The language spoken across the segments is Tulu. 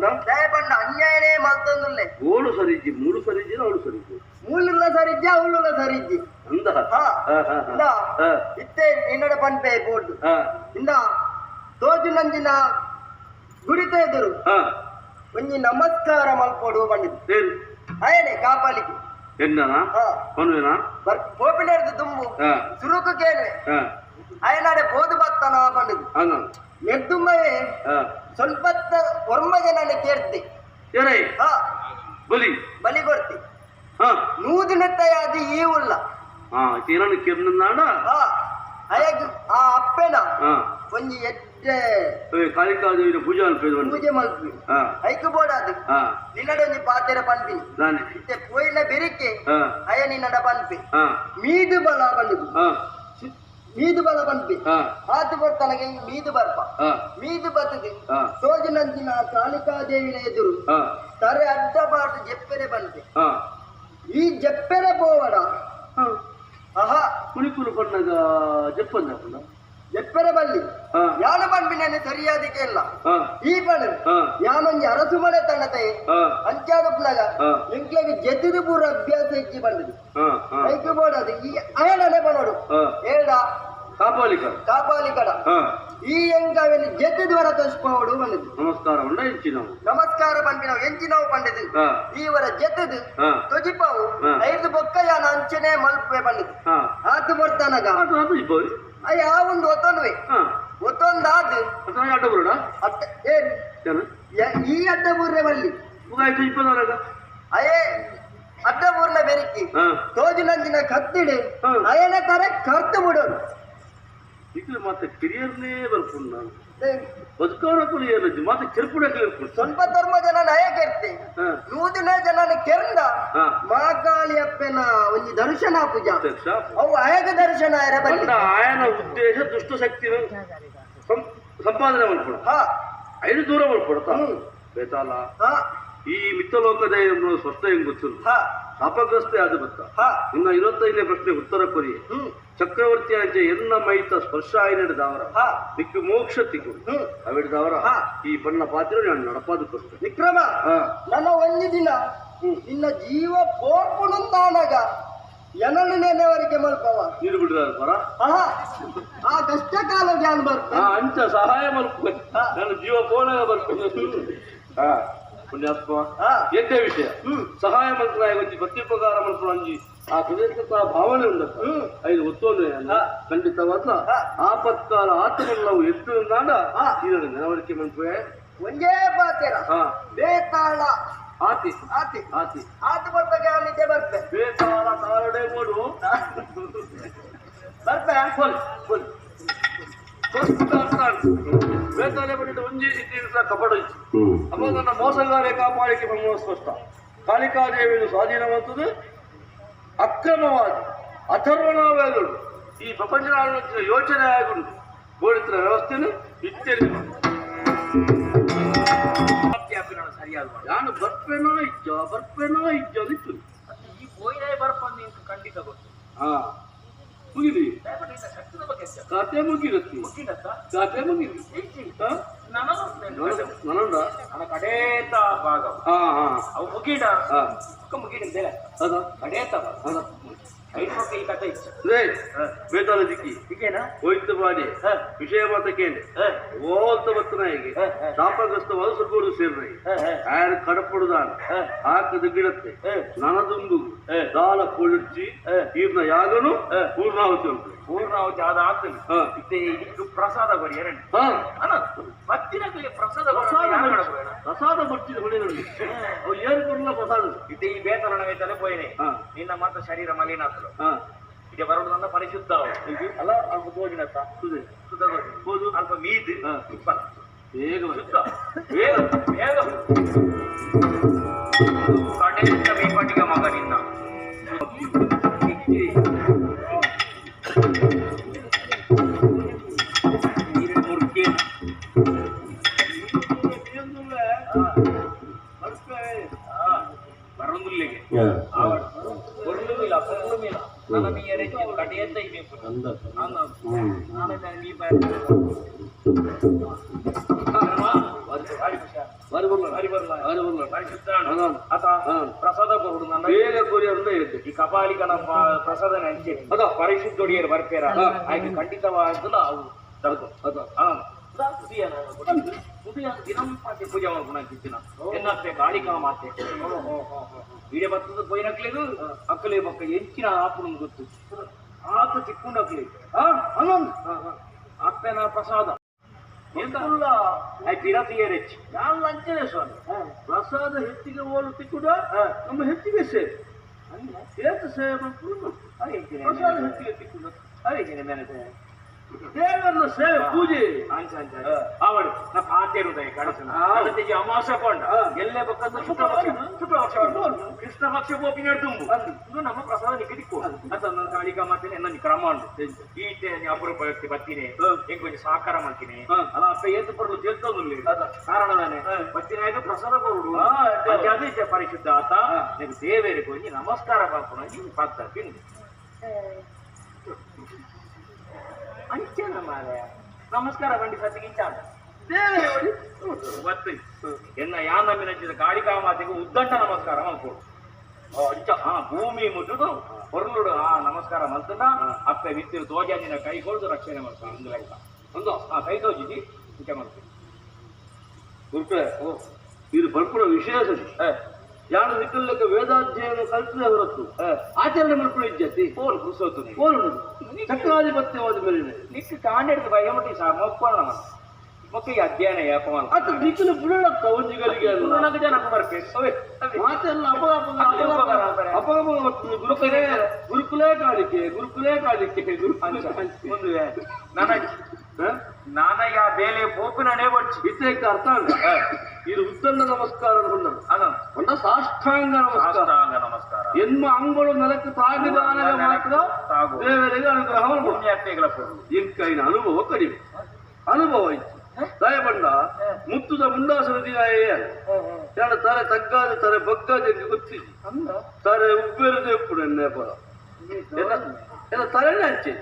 ಪಂಡ ದಯಪಂಡ ಅನ್ಯಾಯನೇ ಮಲ್ತೊಂದುಲ್ಲೆ ಓಳು ಸರಿಜ್ಜಿ ಮೂಳು ಸರಿಜ್ಜಿ ಅವಳು ಸರಿಜ್ಜಿ ಮೂಲುಲ್ಲ ಸರಿಜ್ಜಿ ಅವಳುಲ್ಲ ಸರಿಜ್ಜಿ ಅಂದ ಇಂದ ಇತ್ತೆ ನಿನ್ನಡ ಪನ್ಪೆ ಬೋರ್ಡ್ ಇಂದ ತೋಜು ನಂಜಿನ ಗುಡಿತ ಎದುರು ಒಂಜಿ ನಮಸ್ಕಾರ ಮಲ್ಪೋಡು ಬಂದಿದ್ದು ಅಯನೆ ಕಾಪಾಲಿಕೆ ಎನ್ನನಾ ಪನ್ವೇನಾ ಪೋಪಿನರ್ದು ತುಂಬು ಸುರುಕು ಕೇಳುವೆ ಅಯನಾಡೆ ಪೋದು ಬತ್ತನ ಬಂದಿದ್ದು ಎದ್ದುಮ್ಮವೇ ಸ್ವಲ್ಪ ಒರ್ಮ ಜನನೆ ಕೇರ್ತಿ ಬಲಿ ಬಲಿ ಕೊಡ್ತಿ ನೂದಿನತ್ತಯಾದಿ ಈ ಉಲ್ಲ ಕಿರ್ನಾಡ ಅಯಗ್ ಆ ಅಪ್ಪೆನ ಒಂಜಿ ಎಟ್ಟೆ ಕಾಳಿಕಾದೇವಿನ ಪೂಜೆ ಮಲ್ಪಿ ಪೂಜೆ ಮಲ್ಪಿ ಐಕು ಬೋಡಾದು ನಿನ್ನಡೊಂಜಿ ಪಾತೆರ ಪನ್ಪಿನಿ ಇತ್ತೆ ಪೋಯಿನ ಬೆರಿಕೆ ಅಯ ನಿನ್ನಡ ಪನ್ಪಿ ಮೀದು ಬಲ ಬಂದಿದ್ದು ಮೀದು ಬಲ ಪನ್ಪಿ ಆತು ಕೊಡ್ತನಗೆ ಮೀದು ಬರ್ಪ ಮೀದು ಬತ್ತದೆ ಸೋಜಿನಂಚಿನ ಕಾಳಿಕಾದೇವಿನ ಎದುರು ತರೆ ಅಡ್ಡ ಬಾರ್ದು ಜೆಪ್ಪೆರೆ ಬಂತೆ ಈ ಜೆಪ್ಪೆರೆ ಪೋವಡ ಆಹಾ ಕುಣಿಕುಲು ಪಣ್ಣಗ ಜಪ್ಪಂದ ಜೆಪ್ಪೆರೆ ಬಲ್ಲಿ ಯಾನ ಪನ್ಪಿನ ಸರಿಯಾದಿಕೆ ಇಲ್ಲ ಈ ಪಣ ಯಾನೊಂಜಿ ಅರಸು ಮನೆ ತಣ್ಣತೆ ಅಂಚಾದಪ್ಪನಾಗ ಎಂಕ್ಲೆಗೆ ಜೆತ್ತಿದು ಪೂರ ಅಭ್ಯಾಸ ಹೆಚ್ಚಿ ಬಂದದು ಐಕು ಬೋಡದು ಈ ಅಯನನೆ ಬನೋಡು ಏಡ ಕಾಪಾಲಿಕ ಕಾಪಾಲಿಕಡ ಈ ಎಂಕವೆನ್ ಜೆತ್ತಿದ್ವರ ತೋರಿಸ್ಪೋಡು ಬಂದದ್ದು ನಮಸ್ಕಾರ ಉಂಡ ಎಂಚಿನವು ನಮಸ್ಕಾರ ಪನ್ಪಿನವು ಎಂಚಿನವು ಪಂಡದು ಈವರ ಜೆತ್ತದು ತೊಜಿಪಾವು ಐದು ಬೊಕ್ಕ ಯಾನ ಅಂಚನೆ ಮಲ್ಪೆ ಬಂದದ್ದು ಆತು ಬರ್ತಾನಗ ಅಯ್ಯ ಆ ಒಂದು ಒತ್ತೊಂದುವೆ ಒತ್ತೊಂದಾದು ಅಟ್ಟ ಏನ್ ಈ ಅಡ್ಡ ಬೂರ್ರೆ ಬಲ್ಲಿ ಅಯ್ಯೇ ಅಡ್ಡ ಬೂರ್ನ ಬೆರಿಕಿ ತೋಜಿನಂಜಿನ ಕತ್ತಿಡು ಅಯನ ತರ ಕರ್ತು ಬಿಡೋದು ಇಕ್ಲು ಮಾತ ಕಿರಿಯರ್ನೇ ಬರ್ಪುಂಡು ನಾನು ಬದುಕವರಕ್ಕೂ ಏನಿದ್ದು ಮಾತ ಕಿರ್ಪುಡಕ್ಕೆ ಸ್ವಲ್ಪ ಧರ್ಮ ಜನ ನಯ ಕೆರ್ತೆ ನೂದಿನ ಜನ ಕೆರಂದ ಮಹಾಕಾಳಿ ಅಪ್ಪನ ಒಂಜಿ ದರ್ಶನ ಪೂಜಾ ಅವು ಅಯಗ ದರ್ಶನ ಆಯನ ಉದ್ದೇಶ ದುಷ್ಟಶಕ್ತಿ ಸಂಪಾದನೆ ಮಾಡ್ಕೊಡ ಐದು ದೂರ ಮಾಡ್ಕೊಡತ ಬೇತಾಲ ಈ ಮಿತ್ತಲೋಕದ ಸ್ಪಷ್ಟ ಹೆಂಗ್ ಗೊತ್ತಿಲ್ಲ ಶಾಪಗ್ರಸ್ತೆ ಆದ ಬತ್ತ ಇನ್ನ 25ನೇ ಪ್ರಶ್ನೆ ಉತ್ತರ ಕೊರಿ ಚಕ್ರವರ್ತಿ ಅಂಚೆ ಎನ್ನ ಮೈತ ಸ್ಪರ್ಶ ಆಯ್ನದಾವರ ದಿಕ್ಕು ಮೋಕ್ಷ ತಿಕ್ಕು ಅವಿಡ್ದವರ ಈ ಬಣ್ಣ ಪಾತ್ರ ನಾನು ನಡಪಾದು ಕೊಡ್ತೇನೆ ವಿಕ್ರಮ ನನ್ನ ಒಂದು ದಿನ ನಿನ್ನ ಜೀವ ಪೋರ್ಪುಣಂತಾನಾಗ ಎನನ್ನು ನೆನೆವರಿಗೆ ಮಲ್ಪವ ನೀರು ಬಿಡ್ರ ಬರ ಆ ಕಷ್ಟ ಕಾಲ ಜ್ಞಾನ ಬರ್ತ ಅಂಚ ಸಹಾಯ ಮಲ್ಪ ನನ್ನ ಜೀವ ಪೋಣಾಗ ಬರ್ಕೊಂಡು ಪುಣ್ಯಾತ್ಮ ಎಂಟೇ ವಿಷಯ ಸಹಾಯ ಮಂತ್ರಾಯ ಒಂಜಿ ಪ್ರತ್ಯುಪಕಾರ ಮಲ್ಪುನ ಒಂಜಿ ಆ ಕೃತಜ್ಞತಾ ಭಾವನೆ ಉಂಡ ಐದು ಒತ್ತೋನು ಖಂಡಿತವಾದ ಆಪತ್ಕಾಲ ಆತನ ನಾವು ಎದ್ದು ನಾಡ ಇದನ್ನು ನೆನವರಿಕೆ ಮನ್ಪುವೆ ಒಂದೇ ಪಾತೆರ ಬೇತಾಳ ಆತಿ ಆತಿ ಆತಿ ಆತು ಬರ್ತಾಗ ನಿದ್ದೆ ಬರ್ತೆ ಬೇತಾಳ ತಾಳಡೆ ಮೂಡು ಬರ್ತೆ ಬಲ್ ಬಲ್ ಬೇತಾಳೆ ಬಂದಿಟ್ಟು ಒಂಜಿ ಕಪಡ ಇತ್ತು ಅಪ್ಪ ನನ್ನ ಮೋಸಗಾರೆ ಕಾಪಾಡಿಕೆ ಬಂದ ಸ್ಪಷ್ಟ ಕಾಳಿಕಾದೇವಿಯನ್ನು ಸ್ವಾಧೀನವಂತದ್ದು ಅಕ್ರಮವಾದ ಅಥರ್ವಣವೇಗಳು ಈ ಪ್ರಪಂಚದ ಯೋಚನೆ ಆಗುಂಟು ಬೋಡಿತರ ವ್ಯವಸ್ಥೆಯನ್ನು ಇತ್ಯರ್ಥ ಸರಿಯಾದ ನಾನು ಬರ್ಪೇನೋ ಇಜ್ಜ ಬರ್ಪೇನೋ ಇಜ್ಜ ಅದಿತ್ತು ಈ ಪೋಯಿನೇ ಬರ್ಪಂದು ಇಂಕ ಖಂಡಿತ ಗೊತ್ತು. ಹಾ ಮುಗಿದಿ ಕತೆ ಕತೆ ಮುಗಿರತ್ತಿ ಕತೆ ಮುಗಿದಿ ನನಂಡ ನನ್ನ ಕಡೇತ ಭಾಗ ಹಾ ಹಾ ಅವು ಮುಗಿಡ ಹಾ ಮುಗಿಡಿದ್ದೇನೆ ಅದ ಕಡೇತ ಭಾಗ ಅದ ಐದು ಮಕ್ಕಳು ಈ ಕತೆ ಇತ್ತು ರೇ ಬೇತಾಳ ದಿಕ್ಕಿ ಹೀಗೇನಾ ಹೋಯ್ತು ಬಾಡಿ ವಿಷಯ ಮಾತಕ್ಕೇನೆ ಓಲ್ತ ಬತ್ತನಾಯಿಗೆ ಶಾಪಗ್ರಸ್ತವಾದ ಸ್ವರ್ಗೋಡು ಸೇರ್ನಾಯಿ ಆಯರ್ ಕಡಪಡುದಾನ ಹಾಕದ ಗಿಡತ್ತೆ ನನದುಂಬು ದಾಲ ಪೊಳಿರ್ಚಿ ಈರ್ನ ಯಾಗನು ಪೂರ್ಣಾಹುತಿ ಉಂಟು. ಪೂರ್ಣಾಹುತಿ ಆದ ಆತನು ಇತ್ತೆ ಇದಕ್ಕೆ ಪ್ರಸಾದ ಕೊಡಿ ಎರಡು ಮತ್ತಿನ ಪ್ರಸಾದ ಪ್ರಸಾದ ಬರ್ತಿದೆ ಹೊಡೆಯಲ್ಲಿ ಅವು ಏನು ಕೊಡಲ್ಲ ಪ್ರಸಾದ. ಇತ್ತೆ ಈ ಬೇತಲನ ಬೇತಲೆ ಪೋಯಿನೆ ನಿನ್ನ ಮಾತ್ರ ಶರೀರ ಮಲಿನ ಆತಲು ಇದೆ ಬರೋದು ಪರಿಶುದ್ಧ ಅಲ್ಲ ಅಲ್ಪ ತೋಜಿನತ್ತ ಸುದೆ ಶುದ್ಧ ಹೋದು ಅಲ್ಪ ಮೀದು ಇಪ್ಪಲ್ಲ ಬೇಗ ಶುದ್ಧ ಬೇಗ ಬೇಗ ಕಡೆಯಿಂದ ಮೀಪಟ್ಟಿಗೆ ಮಗ ನಿನ್ನ ಬರೋದಿಲ್ಲಿಗೆ ಕೊರ್ಲುಮಿಲ್ಲ ಕೊರ್ಲುಮಿಲ್ಲ ನನ್ನ ಮೀಯರೆ ಕಡೆಯಂತ ಇಬೇಕು ಪ್ರಸಾದ ಈ ಕಪಾಲಿಕನ ಪ್ರಸಾದ ಅಂಚೆ ಪರಿಶುದ್ಧೊಡಿಯರು ಬರ್ಪೇರ ಆಯ್ಕೆ ಖಂಡಿತವಾದಲ್ಲ ಅವು ದಿನಂಪಾತೆ ಪೂಜೆ ಮಾಡ್ಕೊಳಕ್ಕಿತ್ತಿನ ಎನ್ನತ್ತೆ ಕಾಳಿಕಾ ಮಾತೆ ಈಡೆ ಬರ್ತದ ಪೋಯಿನಕ್ಲೇದು ಅಕ್ಕಲೆ ಬಕ್ಕ ಎಂಚಿನ ಆಪುನ ಗೊತ್ತು ಆತ ತಿಕ್ಕೊಂಡಕ್ಲಿ ಅಪ್ಪನ ಪ್ರಸಾದ ಅಂಚನೆ ಸ್ವಾಮಿ ಪ್ರಸಾದ ಹೆಚ್ಚಿಗೆ ಓಲು ತಿಕ್ಕುಡ ನಮ್ಮ ಹೆಚ್ಚಿಗೆ ಸೇವೆ ಏತ ಸೇವೆ ಮಾಡ್ಕೊಂಡು ಪ್ರಸಾದ ಹೆಚ್ಚಿಗೆ ತಿಕ್ಕುಡ ದೇವರನ್ನ ಸೇವೆ ಪೂಜೆ ಅವಳು ನಾ ಪಾತೇರುದಯ ಕಡಸನ ಅಮಾವಾಸ್ಯ ಕೊಂಡ ಎಲ್ಲೇ ಪಕ್ಕದ ಶುಕ್ಲ ಪಕ್ಷ ಕೃಷ್ಣ ಪಕ್ಷ ಗೋಪಿ ತುಂಬು ಇದು ನಮ್ಮ ಪ್ರಸಾದ ನಿಗದಿಕ್ಕು ಅಂತ ನನ್ನ ಕಾಳಿಕಾ ಮಾತೇನೆ ನನ್ನ ಕ್ರಮ ಉಂಟು ಈತೆ ಅಪರೂಪ ವ್ಯಕ್ತಿ ಬತ್ತೀನಿ ಹೆಂಗ್ ಕೊಂಚ ಸಾಕಾರ ಮಾಡ್ತೀನಿ ಅಲ್ಲ ಅಪ್ಪ ಏತು ಬರಲು ತಿಳ್ತೋದಿಲ್ಲ ಕಾರಣ ತಾನೆ ಬತ್ತಿನ ಆಯ್ತು ಪ್ರಸಾದ ಕೊರುಡು ಅದೇ ಪರಿಶುದ್ಧ ಆತ ನಿಮಗೆ ದೇವರಿಗೆ ಕೊಂಚ ನಮಸ್ಕಾರ ಪಾಪುಣ ಪಾತ್ರ ತಿಂದು ಅಂಚನ ಮಾರೆ ನಮಸ್ಕಾರ ಬಂಡಿ ಸತ್ತಿಗೆ ಗೊತ್ತು ಎನ್ನ ಯಾನಮ್ಮಿನಂಚಿದ ಕಾಳಿಕಾ ಮಾತೆಗೆ ಉದ್ದಂಡ ನಮಸ್ಕಾರ ಮಲ್ಕೊಡು ಅಂಚ ಭೂಮಿ ಮುಟ್ಟುದು ಹೊರಲುಡು ಆ ನಮಸ್ಕಾರ ಮಲ್ತನ ಅಪ್ಪೆ ಮಿತ್ತಿರು ತೋಜಾಜಿನ ಕೈ ಕೊಡ್ದು ರಕ್ಷಣೆ ಮಾಡ್ತಾರೆ ಒಂದು ಲೆಕ್ಕ ಒಂದು ಆ ಕೈ ತೋಜಿದಿ ಅಂಚ ಮಾಡ್ತೀವಿ ಗುರುಕುಳೆ ಇದು ಬರ್ಪುಡ ವಿಶೇಷ ಯಾರು ನಿಕ್ಕಲ್ಲಕ್ಕೆ ವೇದಾಧ್ಯಯನ ಕಲ್ತದೆ ಹೊರತು ಆಚರಣೆ ಮಾಡ್ಕೊಂಡು ಇಜ್ಜತಿ ಹೋಲ್ ಕುಸೋತು ಹೋಲು ಚಕ್ರಾಧಿಪತ್ಯವಾದ ಮೇಲೆ ನಿಕ್ಕ ಕಾಂಡೆಡ್ದು ಭಯ ಸಹ ಮೊಕ್ಕೊಳ್ಳ ಮೊಕ್ಕ ಈ ಅಧ್ಯಯನ ಯಾಪ ಅತ್ತ ನಿಕ್ಕಲು ಬುಡತ್ತ ಒಂಜಿಗಳಿಗೆ ಜನ ಬರ್ಬೇಕು ಮಾತೆಲ್ಲ ಅಪಗಪ ಗುರುಕುಲೇ ಗುರುಕುಲೇ ಕಾಣಿಕೆ ಗುರುಕುಲೇ ಕಾಣಿಕೆ ಗುರುಕುಲೇ ಒಂದು ನಾನಯ್ಯ ಬೇಲೆ ಪೋಪಿನನೇ ಬಡ್ಚಿ ಇತ್ತೇಕ ಅರ್ಥ ಇದು ಉತ್ತಂಡ ನಮಸ್ಕಾರ ಅನ್ನ ಸಾಷ್ಟಾಂಗ ನಮಸ್ಕಾರ ನಮಸ್ಕಾರ ಎನ್ಮ ಅಂಗಳು ನೆಲಕ್ಕೆ ತಾಗಿದಾನಗ ಮಾತ್ರ ದೇವರಿಗೆ ಅನುಗ್ರಹ ಇಂಕೈನ ಅನುಭವ ಕಡಿಮೆ ಅನುಭವ ಇತ್ತು ದಯಬಂಡ ಮುತ್ತುದ ಮುಂಡಾಸನ ದಿನಾಯೇ ಎರಡು ತರೆ ತಗ್ಗಾದ ತರೆ ಬಗ್ಗಾದ ಗೊತ್ತಿದೆ ತರೆ ಉಬ್ಬೇರದೆ ಉಪ್ಪು ಎಣ್ಣೆ ಪರ ಎಲ್ಲ ತಲೆನೇ ಹಂಚೆ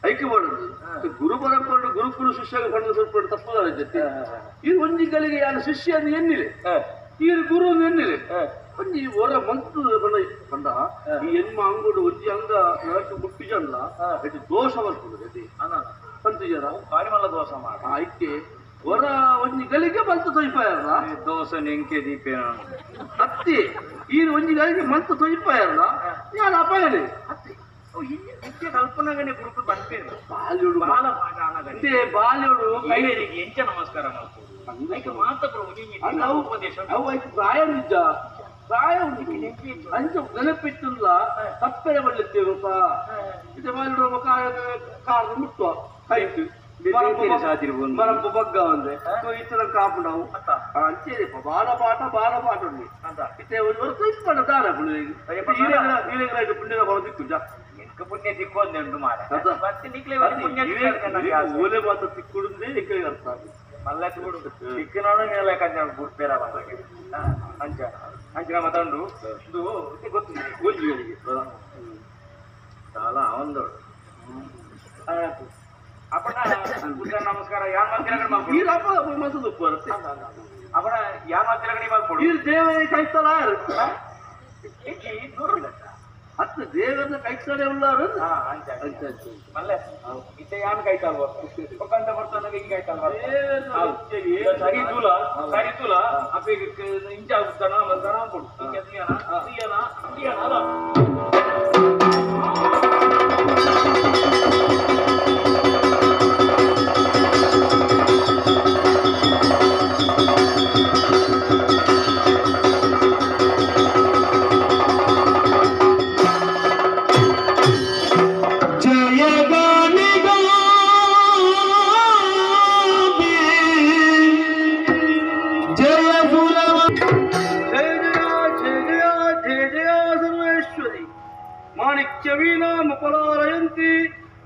ಐಕ್ಯ ಮಾಡೋದು ಗುರು ಪರಂಪರೆ ಗುರುಕುಲ ಶಿಷ್ಯ ಪಡೆದ ಸ್ವಲ್ಪ ತಪ್ಪದ ಜೊತೆ ಈ ಒಂಜಿಗಳಿಗೆ ಯಾರು ಶಿಷ್ಯ ಅಂದ್ರೆ ಎನ್ನಿಲೆ ಈ ಗುರು ಅಂದ್ರೆ ಎನ್ನಿಲೆ ಒಂಜಿ ಹೊರ ಮಂತು ಬಂದ ಬಂದ ಈ ಎನ್ಮ ಅಂಗುಡು ಒಂಜಿ ಅಂಗ ನರಕ ಮುಟ್ಟಿಜಲ್ಲ ಇದು ದೋಷ ಬರ್ತದೆ ಪಂತಿಜರ ಕಾರಿಮಲ್ಲ ದೋಷ ಮಾಡ ಐಕೆ ಹೊರ ಒಂಜಿ ಗಳಿಗೆ ಮಂತು ತೊಯ್ಪಾಯಲ್ಲ ದೋಷ ನೆಂಕೆ ದೀಪೇನ ಅತ್ತಿ ಈ ಒಂಜಿ ಗಳಿಗೆ ಮಂತು ತೊಯ್ಪಾಯಲ್ಲ ಯಾರು ಅಪಾಯನೇ ಅತ್ತಿ ನಿತ್ಯ ಕಲ್ಪನಾಗನೆ ಗುರುಕುಲು ಬಂಪೇರು ಬಾಲ್ಯೋಡು ಬಾಲ ಪಾಠ ಅನಗನೆ ಬಾಲ್ಯೋಡು ಕೈಯರಿಗೆ ಎಂಚ ನಮಸ್ಕಾರ ಮಾಡ್ಬೋದು ಐಕೆ ಮಾತ ಪ್ರಭು ಉಪದೇಶ ಅವು ಐಕೆ ಪ್ರಾಯ ನಿಜ ಪ್ರಾಯ ಅಂಚ ನೆನಪಿತ್ತಲ್ಲ ತಪ್ಪೆರೆ ಬಳ್ಳಿತ್ತೇವಪ್ಪ ಇದು ಬಾಲ್ಯೋಡು ಕಾರ್ ಮುಟ್ಟುವ ಕೈತು ಮರಪ್ಪ ಬಗ್ಗ ಒಂದೆ ಇತರ ಕಾಪುಂಡವು ಅಂಚೇರಿಪ್ಪ ಬಾಲ ಪಾಠ ಬಾಲ ಪಾಠ ಉಂಡು ಇತ್ತೆ ಒಂದು ದಾರ ಪುಣ್ಯ ಪುಣ್ಯದ ಬರ ದಿಕ್ಕು ಜಾ ಪುಣ್ಯ ತಿಕ್ಕೊಂದುಂಟು ಮಾರ ಓಲೆ ಮಾತ್ರ ತಿಕ್ಕುಡುಂದೇ ಇಕ್ಕ ಅರ್ಥ ಮಲ್ಲ ತಿಕ್ಕುಡು ತಿಕ್ಕಿನಾಡು ನೀಲ ಕಂಜ ಬುಡ್ಪೇರ ಅಂಚ ಅಂಚಿನ ಮತ್ತುಂಡು ಇದು ಗೊತ್ತು ಗೋಜಿಗಳಿಗೆ చాలా ಅವಂದೋಡು ಅಪ್ಪಣ ಬುದ್ಧ ನಮಸ್ಕಾರ ಯಾನ್ ಮಂದಿರಗಡೆ ಮಾಡ್ಕೊಡು ಈರಪ್ಪ ಮಸದು ಬರುತ್ತೆ ಅಪ್ಪಣ ಯಾನ್ ಮಂದಿರಗಡೆ ಮಾಡ್ಕೊಡು ಈ ದೇವರಿಗೆ ಕೈತಲ ದೂರ ಅತ್ತ ದೇವರನ್ನ ಕೈತಲೆ ಉಳ್ಳಾರು ಅಂಚ ಅಂಚ ಮಲ್ಲೆ ಇತ್ತೆ ಯಾನ್ ಕೈತಾಲ್ವ ಒಕ್ಕಂತ ಬರ್ತಾನಾಗ ಈಗ ಕೈತಾಲ್ವ ಸರಿ ತೂಲ ಸರಿ ತೂಲ ಅಪ್ಪ ಇಂಚ ಆಗುತ್ತಾನ ನಮಸ್ಕಾರ ಅನ್ಕೊಡು ಹಿಂಗೆ ಅಲ್ಲ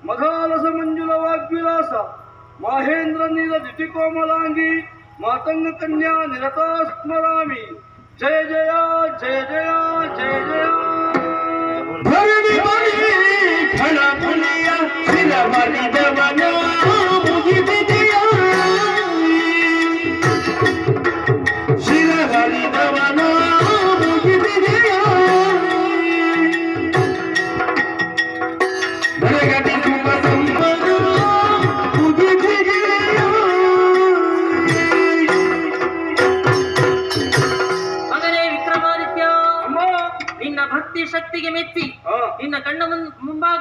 ಮಘಾಲಸ ಮಂಜುಲ ವಾಗ್ವಿಲಾಸ ಮಾಹೇಂದ್ರ ನೀಲ ದ್ಯುತಿಕೋಮಲಾಂಗಿ ಮಾತಂಗ ಕನ್ಯಾ ನಿರತಾ ಸ್ಮರಾಮಿ ಜಯ ಜಯ ಜಯ ಜಯ ಜಯ ಜಯ. ಭರಣಿ ಬಲಿ ಫಳ ಫುಲಿಯ ಶಿರಮರಿದವನ ಮುಗಿದಿದೆಯ.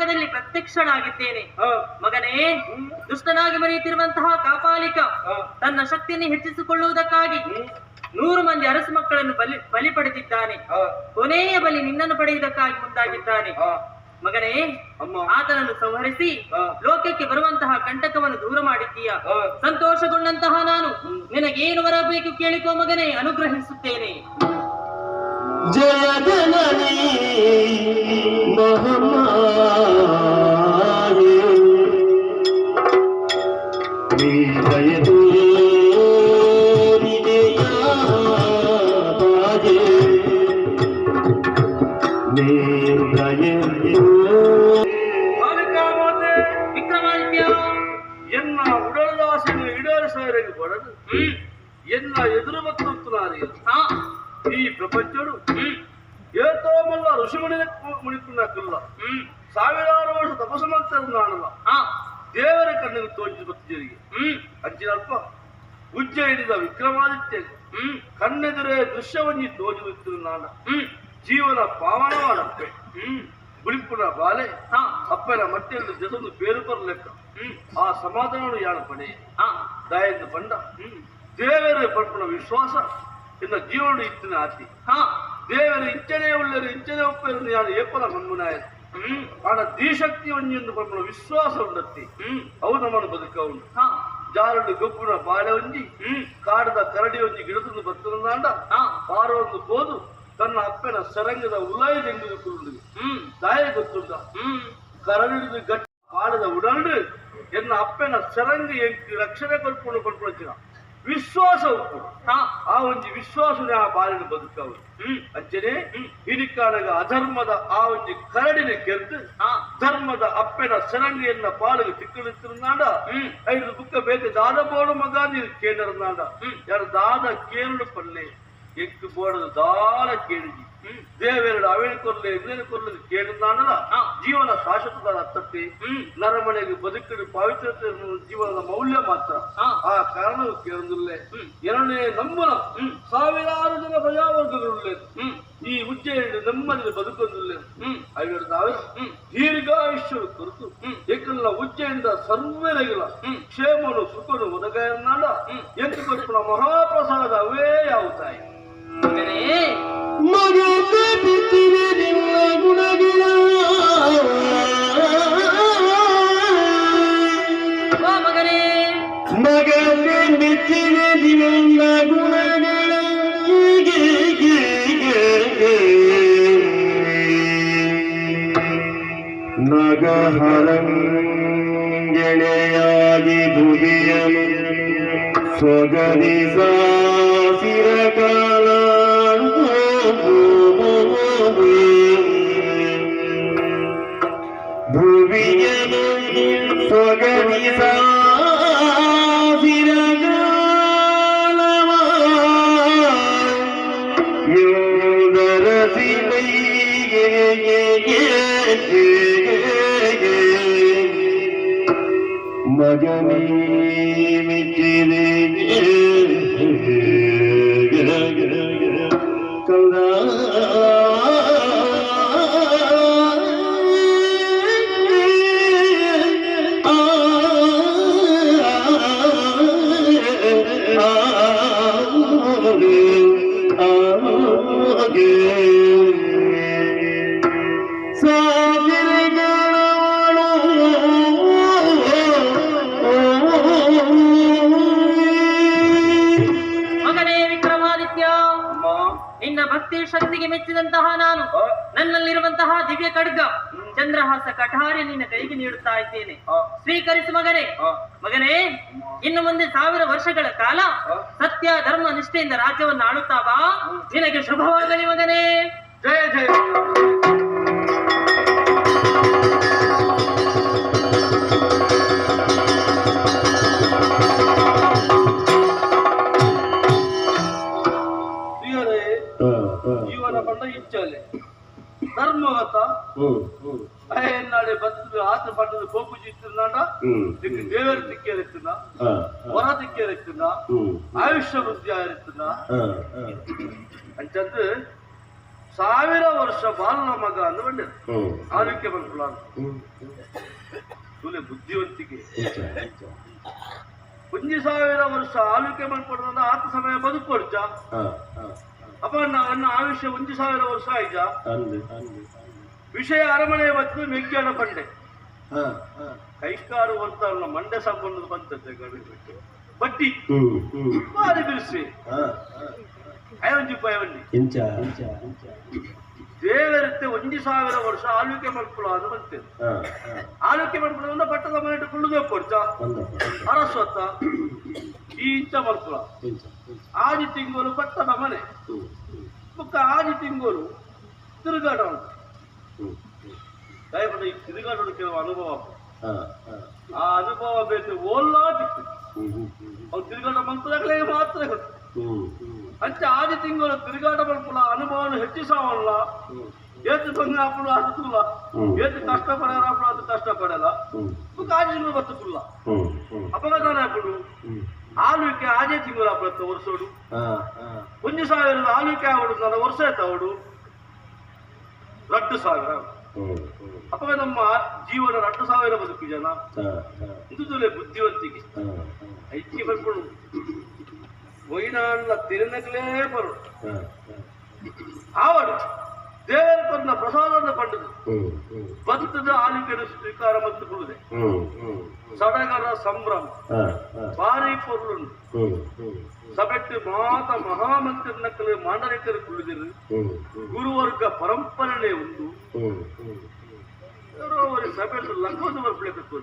ಮುಂಭಾಗದಲ್ಲಿ ಪ್ರತ್ಯಕ್ಷನಾಗಿದ್ದೇನೆ. ಮಗನೇ, ದುಷ್ಟನಾಗಿ ಮರೆಯುತ್ತಿರುವಂತಹ ಕಾಪಾಲಿಕ ತನ್ನ ಶಕ್ತಿಯನ್ನು ಹೆಚ್ಚಿಸಿಕೊಳ್ಳುವುದಕ್ಕಾಗಿ 100 ಮಂದಿ ಅರಸು ಮಕ್ಕಳನ್ನು ಬಲಿ ಪಡೆದಿದ್ದಾನೆ. ಕೊನೆಯ ಬಲಿ ನಿನ್ನನ್ನು ಪಡೆಯುವುದಕ್ಕಾಗಿ ಮುಂದಾಗಿದ್ದಾನೆ. ಮಗನೇ, ಆತನನ್ನು ಸಂಹರಿಸಿ ಲೋಕಕ್ಕೆ ಬರುವಂತಹ ಕಂಟಕವನ್ನು ದೂರ ಮಾಡಿದ್ದೀಯ. ಸಂತೋಷಗೊಂಡಂತಹ ನಾನು ನಿನಗೇನು ಬರಬೇಕು ಕೇಳಿಕೋ ಮಗನೇ, ಅನುಗ್ರಹಿಸುತ್ತೇನೆ. ಜಯ ಜನನಿ ಮಹಾಮಾಯೆ ವಿಕ್ರಮಾದಿತ್ಯ, ಎನ್ನ ಉಡಲ್ದಾಸೆಯನ್ನು ಈಡೇರಿಸರಿಗೆ ಬಡದು ಎನ್ನ ಎದುರು ಮತ್ತು ಈ ಪ್ರಪಂಚಡು ಏತೋ ಮಲ್ಲ ಋಷಿಮುನಿ ಮುನಿಕುಲ್ಲ ಸಾವಿರಾರು ವರ್ಷ ತಪಸ್ಸು ಮಾಡ್ತಾರೆ ದೇವರ ಕಣ್ಣಿಗೆ ತೋಚಿ ಬತ್ತಿಜರಿಗೆ ಅಂಚಿನಲ್ಪ ಉಜ್ಜಯಿನಿದ ವಿಕ್ರಮಾದಿತ್ಯ ಕಣ್ಣೆದುರೇ ದೃಶ್ಯವನ್ನಿ ತೋಜುತ್ತಿರು ನಾನ ಜೀವನ ಪಾವನವಾಡಪ್ಪೆ ಬುಳಿಪುನ ಬಾಲೆ ಅಪ್ಪನ ಮಟ್ಟೆಯಲ್ಲಿ ಜಸೊಂದು ಬೇರು ಬರಲೆಕ್ಕ ಆ ಸಮಾಧಾನವನ್ನು ಯಾರು ಪಡೆ ದಾಯದ ಬಂಡ ದೇವರ ಪಡ್ಪುನ ವಿಶ್ವಾಸ ಇನ್ನ ಜೀವನ ಇತ್ತಿನ ಆತಿ ದೇವರ ಇಂಚನೆ ಉಳ್ಳರು ಇಂಚನೆ ಒಪ್ಪರು ಯಾರು ಏಪನ ಮನ್ಮುನಾಯ ಆನ ದೀಶಕ್ತಿ ಒಂಜೊಂದು ಪಡ್ಪುನ ವಿಶ್ವಾಸ ಉಂಡತ್ತಿ ಅವು ನಮ್ಮನ್ನು ಬದುಕವುಂಡು ಜಾರುಡು ಗೊಬ್ಬುನ ಬಾಳೆ ಒಂಜಿ ಕಾಡದ ಕರಡಿ ಒಂಜಿ ಗಿಡತಂದು ಬತ್ತದಂದಾಂಡ ಪಾರೊಂದು போದು ತನ್ನ ಅಪ್ಪನ ಸರಂಗದ ಉಲಾಯದೆಂಬುದು ಕುರುಡು ತಾಯ ಗೊತ್ತುಂಡ ಕರಡಿದು ಗಟ್ಟಿ ಪಾಡದ ಉಡಲ್ಡು ಎನ್ನ ಅಪ್ಪನ ಸರಂಗ ಎಂಕ್ ರಕ್ಷಣೆ ಕೊಲ್ಪುಂಡು ಕೊಲ್ಪುನ ವಿಶ್ವಾಸ ಉಪ್ಪು ಆ ಒಂಜಿ ವಿಶ್ವಾಸನೇ ಆ ಬಾಲಿನ ಬದುಕವು ಅಂಚನೆ ಹಿಡಿಕಾಡಗ ಅಧರ್ಮದ ಆ ಒಂಜಿ ಕರಡಿನ ಕೆರೆದು ಧರ್ಮದ ಅಪ್ಪನ ಸರಂಗಿಯನ್ನ ಪಾಲಿಗೆ ತಿಕ್ಕಳಿತ್ತಿರುನಾಡ ಐದು ಬುಕ್ಕ ಬೇಕು ದಾದ ಬೋಡು ಮಗ ನೀರು ಕೇಳರ್ನಾಡ ಯಾರು ದಾದ ಕೇರಳು ಪಲ್ಲೆ ಎಕ್ಕು ಬೋಡದು ದಾರ ಕೇಳಿದಿ ದೇವೆರಡು ಅವೇಳು ಕೊರ್ಲೆ ಇನ್ನೇನು ಕೊರ್ಲೆ ಕೇಳಿದಾನಲ್ಲ ಜೀವನ ಶಾಶ್ವತದ ಅರ್ಥಕ್ಕೆ ನರಮನೆಗೆ ಬದುಕಲು ಪಾವಿತ್ರತೆ ಜೀವನದ ಮೌಲ್ಯ ಮಾತ್ರ ಆ ಕಾರಣವು ಕೇಳದಿಲ್ಲ. ಎರಡನೇ ನಂಬನ ಸಾವಿರಾರು ಜನ ಪ್ರಜಾವರ್ಗಗಳುಳ್ಳೆ ಈ ಉಜ್ಜಯಿನಿ ನೆಮ್ಮದಿ ಬದುಕೊಂದಿಲ್ಲ. ಐವರು ದೀರ್ಘಾಯುಷ್ಯರು ಕುರಿತು ಏಕಲ್ಲ ಉಜ್ಜಯಿನಿಂದ ಸರ್ವರೆಗಿಲ್ಲ ಕ್ಷೇಮನು ಸುಖನು ಒದಗಾಯನಾಡ ಎಂದು ಕೊಟ್ಟು ಮಹಾಪ್ರಸಾದ ಅವೇ ಯಾವ ತಾಯಿ ಮಗನೇ ಮಗನೇ ಮೆಚ್ಚಿದೆ ನಿನ್ನ ಗುಣಗಳ ನಗಹರಂಗೆಳೆಯಾಗಿ ಭುವಿಯನು ಸೊಗದಿಸ ಕಾಲ ಭುವಿಯನು ಸೊಗದಿಸ ಮಗನೇ ಮೆಚ್ಚಿದೆ ಕಂದ ಮಗನೇ ವಿಕ್ರಮಾದಿತ್ಯ, ನಿನ್ನ ಭಕ್ತಿ ಶಕ್ತಿಗೆ ಮೆಚ್ಚಿದಂತಹ ನಾನು ನನ್ನಲ್ಲಿರುವಂತಹ ದಿವ್ಯ ಖಡ್ಗ ಚಂದ್ರಹಾಸ ಕಠಾರಿ ನಿನ್ನ ಕೈಗೆ ನೀಡುತ್ತಾ ಇದ್ದೇನೆ, ಸ್ವೀಕರಿಸು ಮಗನೇ. ಮಗನೇ, ಇನ್ನು ಮುಂದೆ 1000 ವರ್ಷಗಳ ಕಾಲ ಸತ್ಯ ಧರ್ಮ ನಿಷ್ಠೆಯಿಂದ ರಾಜ್ಯವನ್ನು ಆಳುತ್ತಾ ಬಾ, ನಿನಗೆ ಶುಭವಾಗಲಿ ಮಗನೇ. ಜಯ ಜಯ. ಜೀವನ ಪಂಡ ಇಚ್ಛಲೆ ಧರ್ಮಗತ ನಾಳೆ ಬತ್ತು ಆತ ಪಟ್ಟದ ಕೋಪು ಜಿತ್ತಿನಾಡ ದೇವರ ತಿಕ್ಕೇರಿస్తున్నా ಹೊರ ತಿಕ್ಕೇರಿస్తున్నా ಆಯುಷ್ಯ ವೃದ್ಧಿ ಆಗಿರ್ತದ ಅಂತಂದು 1000 ವರ್ಷ ಬಾಲನ ಮಗ ಅಂದು ಬಂದೆ ಆರೋಗ್ಯ ಬಂದ್ಕುಲ ತುಲೆ ಬುದ್ಧಿವಂತಿಕೆ 1000 ವರ್ಷ ಆಳ್ವಿಕೆ ಮಾಡ್ಕೊಡ್ದ ಆತ ಸಮಯ ಬದುಕೊಡ್ಚ ಅಪ್ಪ ನನ್ನ ಆಯುಷ್ಯ 1000 ವರ್ಷ ಆಯ್ತ ವಿಷಯ ಅರಮನೆಯ ಮತ್ತು ಮೆಗ್ಗಾಡ ಬಂಡೆ ಕೈಕಾರು ಅಂತ ಮಂಡೆ ಸಂಬಂಧದ ಬಂತಂತೆ ಬಟ್ಟಿ ಬಾರಿ ಬಿಡಿಸಿ ಅಯವಂಜಿ ದೇವರತ್ತೆ 1000 ವರ್ಷ ಆಳ್ವಿಕೆ ಮಾಡ್ಕೊಳ್ಳೋ ಅದು ಬಂತೇನೆ ಆಳ್ವಿಕೆ ಮಾಡ್ಕೊಳ್ಳೋದ್ರಿಂದ ಪಟ್ಟದ ಮನೆ ಕುಳ್ಳುದೇ ಕೊಡ್ಚ ಅರಸ್ವತ್ತ ಈ ಇಂಚ ಮಾಡ್ಕೊಳ್ಳ ಆದಿ ತಿಂಗಳು ಪಟ್ಟದ ಮನೆ ಮುಕ್ಕ ಆದಿ ತಿಂಗಳು ತಿರುಗಾಟ ಉಂಟು ದಯಪಟ್ಟ ಈ ತಿರುಗಾಟದ ಕೆಲವು ಅನುಭವ ಆ ಅನುಭವ ಬೇಕು ಓಲ್ಲಾ ತಿಕ್ಕು ಅವ್ರು ತಿರುಗಾಟ ಮಂತ್ರಗಳೇ ಮಾತ್ರ ಗೊತ್ತು ಅಂಚೆ ಆದಿ ತಿಂಗಳು ತಿರುಗಾಟ ಮಾಡ್ಕೊಳ್ಳ ಅನುಭವವನ್ನು ಹೆಚ್ಚಿಸವಲ್ಲ ಏತು ಬಂಗ ಹಾಪುಡು ಅದು ತುಲ್ಲ ಏತು ಕಷ್ಟ ಪಡೆಯಲ್ಲ ಅದು ಕಷ್ಟ ಪಡೆಯಲ್ಲ ಆದಿ ತಿಂಗಳು ಬರ್ತುಲ್ಲ ಅಪಘಾತ ಹಾಪುಡು ಆಳ್ವಿಕೆ ಆದೇ ತಿಂಗಳು ಹಾಪುತ್ತ ವರ್ಷೋಡು 1000 ಆಳ್ವಿಕೆ ಆವಡು ನನ್ನ ವರ್ಷ ಆಯ್ತು 2000 ಅಪ್ಪ ನಮ್ಮ ಜೀವನ 2000 ಬದುಕು ಜನ ಇಂದುದಲೇ ಬುದ್ಧಿವಂತಿಕೆ ಐಕ್ಯ ಬರ್ಕೊಂಡು ವೈನಾಣ್ಣ ತಿರುನಗಲೇ ಬರು ಆವಡು ದೇವರ ಬಂದ ಪ್ರಸಾದವನ್ನು ಪಡೆದು ಬಂತದ ಆಲಿಕೆಯನ್ನು ಸ್ವೀಕಾರ ಮತ್ತು ಕೊಡುದೆ ಸಡಗರ ಸಂಭ್ರಮ ಭಾರಿ ಪೊರುಳು ಸಬೆಟ್ಟು ಮಾತ ಮಹಾಮಂತ್ರಿನಕ್ಕಲು ಮಾಂಡಲಿಕರು ಕುಳಿದಿರು ಗುರುವರ್ಗ ಪರಂಪರೆನೇ ಉಂಟು ಸಭೆಟ್ಟು ಲಕ್ಕೋದು ಬರ್ಬೇಕು.